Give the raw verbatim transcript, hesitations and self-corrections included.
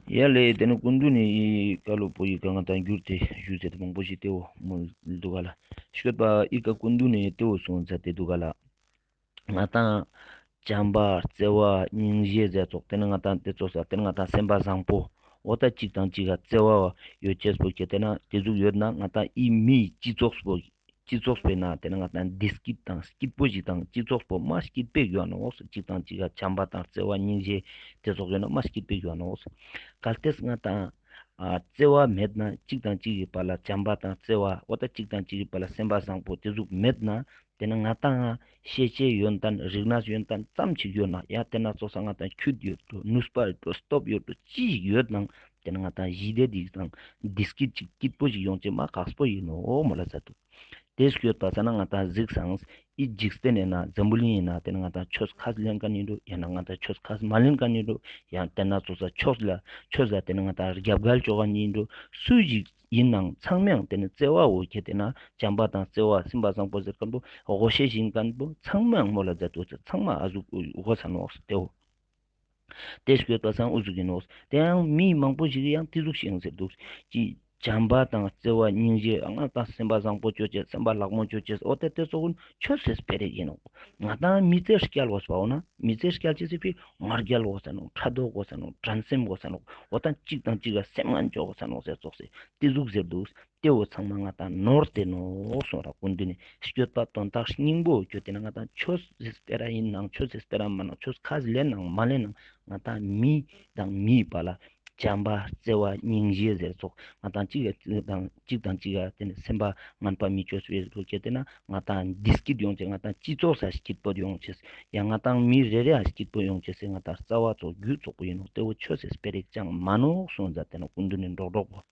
ཡ་ལེ། ཏེ་ནེ་སྐུ་མདུན་ནི་ཀ་ལོ་པོ་ཡི་ཀ་ང་ཏང་གྱུར་ཏེ་ཞུས་ཏེ་མང་པོ་ཞིག་ཏེ་བོ་མོལ་དུག་ག་ལ། སྐྱོད་པ་ཡི་ཀ་སྐུ་མདུན་ནི་ཏེ་བོ་གསུངས་ཏེ་དུག་ག་ལ། ང་ཏང་བྱམས་པ་བརྩེ་བ་སྙིང་རྗེ་ཟེར་ཙོགས་ཏེ་ནེ་ང་ཏང་ཏེ་ཙོགས་ས་ཏེ་ནེ་ང་ཏང་སེམས་པ་བཟང་པོ་འོ་ད་ཅིག་དང་ཅིག་ག་བརྩེ་བ་ཡོད་ཅེས་པོ་ཁྱེད་ཏེ་ན་ཏེ་ཟུག་ཡོད་ན་ང་ཏང་ཨི་མི་སྤྱི་ཚོགས་པོ་སྤྱི་ཚོགས་པའི་ནང་ཏེ་ནེ་ང་ཏང་བདེ་སྐྱིད་དང་སྐྱིད་པོ་ཞིག་དང་སྤྱི་ཚོགས་པོ་མ་སྐྱིད་པོ་ཡོང་ནོག། ཅིག་དང་ཅིག་ག་བྱམས་པ་དང་བརྩེ་བ་སྙིང་རྗེ་ཏེ་ཙོགས་ཡོད་ན་མ་སྐྱིད་པོ་ཡོང་ནོག། གལ་ཏེ་ང་ཏང་ཨ་བརྩེ་བ་མེད་ན་ཅིག་དང་ཅིག་གི་བར་ལ་བྱམས་པ་དང་བརྩེ་བ་འོ་ད་ཅིག་དང་ཅིག་གི་བར་ལ་སེམས་པ་བཟང་པོ་ཏེ་ཟུག་མེད་ན་ཏེ་ནེ་ང་ཏང་ཤེས་བྱའི་ཡོན་ཏན་རིག་གནས་ཡོན་ཏན་ཙམ་ཅིག་ཡོད་ན་ཡང་ཏེ་ན་ཙོགས་ས་ང་ཏང་ཁྱུད་ཡོད་དོ་ནུས་པ་ཡོད་དོ་སྟོབས་ཡོད་དོ་ཅི་ཞིག་ཡོད་ནང་ཏེ་ནེ་ང་ཏང་ཞི་བདེ་དང་བདེ་སྐྱིད་ཅིག་སྐྱིད་པོ་ཞིག་ཡོང་ཅེས་མ་ཁག་པོ་ཡིན་ནོག་མོལ་ལ་ཟེར་དུག། ཏེ་སྐྱོད་པ་ས་ན་ང་ཏང་གཟིགས་སང་ཨི་འཇིག་རྟེན་ཡིན་ན་འཛམ་བུ་གླིང་ཡིན་ན་ཏེ་ནེ་ང་ཏང་ཆོས་ཁས་ལེན་མཁན་ཡིན་འགྲོ་ཡང་ན་ང་ཏང་ཆོས་ཁས་མ་ལེན་མཁན་ཡིན་འགྲོ་ཡང་ཏེ་ན་ཙོགས་ས་ཆོས་ལ་ཆོས་ལ་ཏེ་ནེ་ང་ཏང་རྒྱབ་འགལ་ཅོ་མཁན་ཡིན་འགྲོ་སུ་ཞིག་ཡིན་ནང་ཚང་མའང་ཏེ་ནེ་བརྩེ་བ་འོ་ཁྱེད་ཏེ་ན་བྱམས་པ་དང་བརྩེ་བ་སེམས་པ་བཟང་པོ་ཟེར་མཁན་པོ་ངོ་ཤེས་ཤིང་མཁན་པོ་ཚང་མའང་མོལ་ལ་མཛད་དོ་ཚང་མ་ཨ་ཟུག་འོ་ས་ནོག་ཏེ་བོ། ཏེ་སྐྱོད་པ་སང་འུ་ཟུག་ཡིན་ནོག། ཏེ་ཡང་མི་མང་པོ་ཞིག་ཡང་ཏེ་ཟུག་ཤེས་ཟེར་དུག། ཅི་བྱམས་པ་དང་བརྩེ་བ་སྙིང་རྗེ་ང་ཏང་སེམས་པ་བཟང་པོ་ཅོ་ཅེས་སེམས་པ་ལྷག་མོ་ཅོ་ཅེས་འོ་ཏེ་ཏེ་ཙོགས་ཀུན་ཆོས་སི་སྤེ་ར་ཡིན་ནོག། ང་ཏང་མི་ཚེ་སྐྱལ་དགོས་པ་འོ་ན་མི་ཚེ་སྐྱལ་ཅེས་སི་ཕི་ང་རྒྱལ་དགོས་ས་ནོག། ཕྲག་དོག་དགོས་ས་ནོག། འགྲན་སེམས་དགོས་ས་ནོག། འོ་ད་ཅིག་དང་ཅིག་ག་སེམས་ངན་ཅོ་དགོས་ས་ནོག་ཟེར་ཙོགས་སེ་ཏེ་ཟུག་ཟེར་དུག། ཏེ་བོ་ཚང་མ་ང་ཏང་ནོར་ཏེ་ནོག་གསུངས་ར་སྐུ་མདུན་ནི་སྐྱོད་པ་དོན་དག་སྙིང་པོ་ཁྱེད་ཏེ་ན་ང་ཏང་ཆོས་སི་སྤེ་ར་ཡིན་ནང་ཆོས་སི་སྤེ་ར་མ་ནང་ཆོས་ཁས་ལེན་ནང་མ་ལེན་ནང་ང་ཏང་མི་དང་མིའི་བར་ལ་བྱམས་པ་བརྩེ་བ་སྙིང་རྗེ་ཟེར་ཙོགས་ང་ཏང་ཅིག་ག་ཅིག་དང་ཅིག་ག་ཏེ་ནེ་སེམས་པ་ངན་པ་མི་ཅོས་པའི་ཁྱེད་ཏེ་ན་ང་ཏང་བདེ་སྐྱིད་ཡོང་ཅེས་ང་ཏང་སྤྱི་ཚོགས་ས་སྐྱིད་པོ་ཡོང་ཅེས་ཡང་ང་ཏང་མི་རེ་རེ་ཨ་སྐྱིད་པོ་ཡོང་ཅེས་སེ་ང་ཏང་རྩ་བ་ཙོགས་རྒྱུ་ཙོགས་པོ་ཡིན་ནོག། ཏེ་བོ་ཆོས་སི་སྤེ་ར་ཅང་མ་ནོག་གསུངས་མཛད་དེ་ནོག་སྐུ་མདུན་ནི་འགྲོགས་འགྲོགས་པོ།